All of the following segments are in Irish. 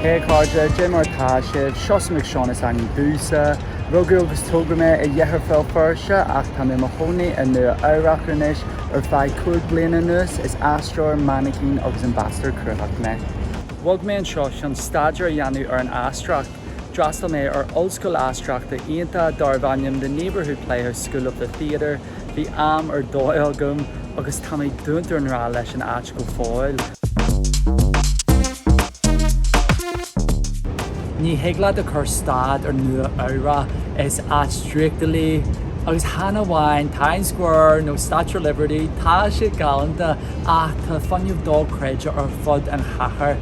Hey a chairde, cad é mar atá sibh? Seosamh Mac Seoin is ainm domhsa. Rugadh agus tógadh mé i iarthar Bhéal Feirste ach tá mé i mo chónaí i Nua Eabhrac anois ar feadh 5 bliana anuas. Is aisteoir, mainicín agus ambasadóir cruthaitheach mé. Bhog mé anseo chun staidéar a dhéanamh ar an aisteoireacht. D'fhreastail mé ar ollscoil aisteoireachta iontach darbh ainm The Neighborhood Playhouse School of the Theatre. Bhí am ar dóigh agam agus tá mé dúnta i ngrá leis an áit go fóill. Ní thig leat a chur stad ar Nua Eabhrac, is áit draíochtúil í agus chan amháin Times Square nó Statue of Liberty, tá siad galánta ach tá fuinneamh dochreidte ar fud an chathair.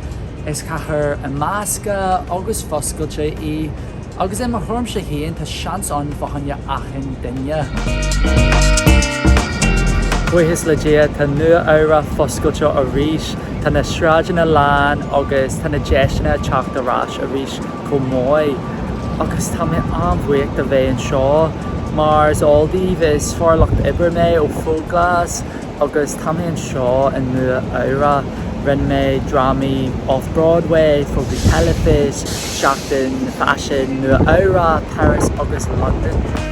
Is cathair imeasctha agus foscailte í. Agus i mo thuairimse féin tá seans ann fá choinne achan duine. Buíochas le Dia tá Nua Eabhrac foscailte arís, tá na sráideanna lán agus tá na deiseanna ag teacht ar ais arís chomh maith. Agus tá mé an-bhuíoch de bheith anseo. Mar is eol daoibh is fear lucht oibre mé ó Foodglas agus tá mé anseo i Nua Eabhrac. Rinne mé drámaí off-Broadway, fógraí teilifís, Seachtain Faisin Nua Eabhrac, Paris agus Londain.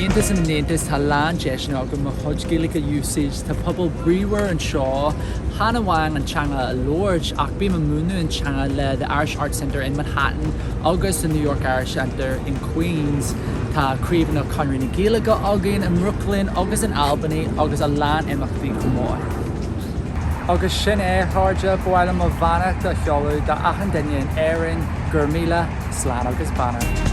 Iontas na n-iontas, tá a lán deiseanna agam mo chuid Gaeilge a úsáid. Tá pobal bríomhar anseo, chan amháin an teanga a labhairt ach bím ag múineadh an teanga le The Irish Arts Center in Manhattan agus the New York Irish Center in Queens. Tá craobhanna Conradh na Gaeilge againn i mBrooklyn agus in Albany agus a lán imeachtaí chomh maith. Agus sin é, a chairde, ba mhaith liom mo bheannacht a sheoladh d'achan duine in Éirinn, go raibh míle, slán agus beannacht.